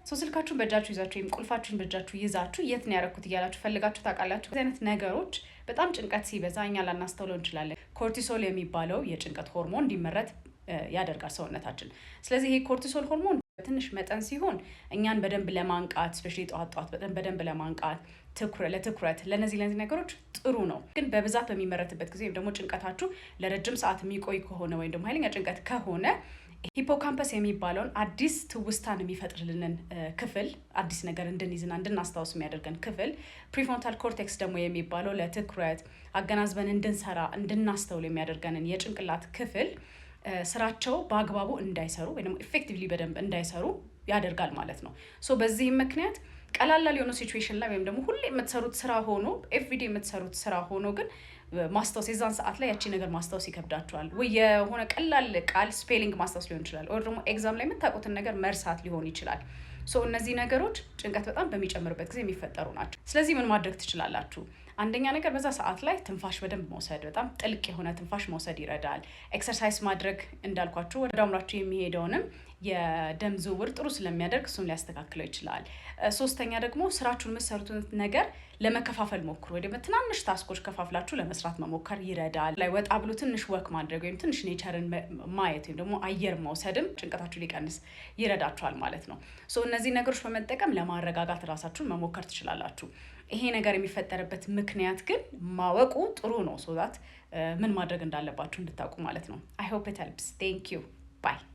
So ስልካችሁን በእጃችሁ ይዛችሁ ወይም ቁልፋችሁን በእጃችሁ ይዛችሁ የት ነው ያደረኩት እያላችሁ ፈልጋችሁ ታውቃላችሁ? እዚህ አይነት ነገሮች በጣም ጭንቀት ሲበዛ እኛ ላናስተውለው እንችላለን። Cortisol የሚባለው የጭንቀት ሆርሞን እንዲመረት ያደርጋል ሰውነታችን። ስለዚህ ይሄ cortisol ሆርሞን በትንሽ መጠን ሲሆን እኛን በደንብ ለማንቃት፣ especially ጠዋት ጠዋት በደንብ ለማንቃት፣ ለትኩረት፣ ለነዚህ ነገሮች ጥሩ ነው። ግን በብዛት በሚመረትበት ጊዜ ወይም ደግሞ ጭንቀታችሁ ለረጅም ሰዓት የሚቆይ ከሆነ ወይም ደግሞ ኃይለኛ ጭንቀት ከሆነ hippocampus የሚባለውን አዲስ ትውስታን የሚፈጥርልንን ክፍል፣ አዲስ ነገር እንድንይዝና እንድናስታውስ የሚያደርገን ክፍል፣ prefrontal cortex ደግሞ የሚባለው ለትኩረት አገናዝበን እንድንሰራ፣ እንድናስተውል የሚያደርገንን የጭንቅላት ክፍል ስራቸው በአግባቡ እንዳይሰሩ ወይ ደግሞ effectively በደንብ እንዳይሰሩ ያደርጋል ማለት ነው። So በዚህም ምክንያት ቀላል የሆነ situation ላይ ወይም ደግሞ ሁሌ የምትሰሩት ስራ ሆኖ፣ everyday የምትሰሩት ስራ ሆኖ ግን ማስታወስ የዛን ሰዓት ላይ ያቺ ነገር ማስታወስ ይከብዳችኋል። ወይ የሆነ ቀላል ቃል spelling ማስታወስ ሊሆን ይችላል፣ ወይ ደግሞ exam ላይ የምታውቁትን ነገር መርሳት ሊሆን ይችላል። So እነዚህ ነገሮች ጭንቀት በጣም በሚጨምርበት ጊዜ የሚፈጠሩ ናቸው። ስለዚህ ምን ማድረግ ትችላላችሁ? አንደኛ ነገር በዛ ሰዓት ላይ ትንፋሽ በደንብ መውሰድ፣ በጣም ጥልቅ የሆነ ትንፋሽ መውሰድ ይረዳል። Exercise ማድረግ እንዳልኳችሁ ወደ አእምሯችሁ የሚሄደውንም የደም ዝውውር ጥሩ ስለሚያደርግ እሱን ሊያስተካክለው ይችላል። ሶስተኛ ደግሞ ስራችሁን የምትሰሩትን ነገር ለመከፋፈል ሞክሩ፣ ወይ ደግሞ ትናንሽ task ኦች ከፋፍላችሁ ለመስራት መሞከር ይረዳል። ላይ ወጣ ብሎ ትንሽ walk ማድረግ ወይም ትንሽ nature ን ማየት ወይም ደግሞ አየር መውሰድም ጭንቀታችሁ ሊቀንስ ይረዳችኋል ማለት ነው። So እነዚህ ነገሮች በመጠቀም ለማረጋጋት ራሳችሁን መሞከር ትችላላችሁ። ይሄ ነገር የሚፈጠርበት ምክንያት ግን ማወቁ ጥሩ ነው፣ so that ምን ማድረግ እንዳለባችሁ እንድታውቁ ማለት ነው። I hope it helps. Thank you. Bye.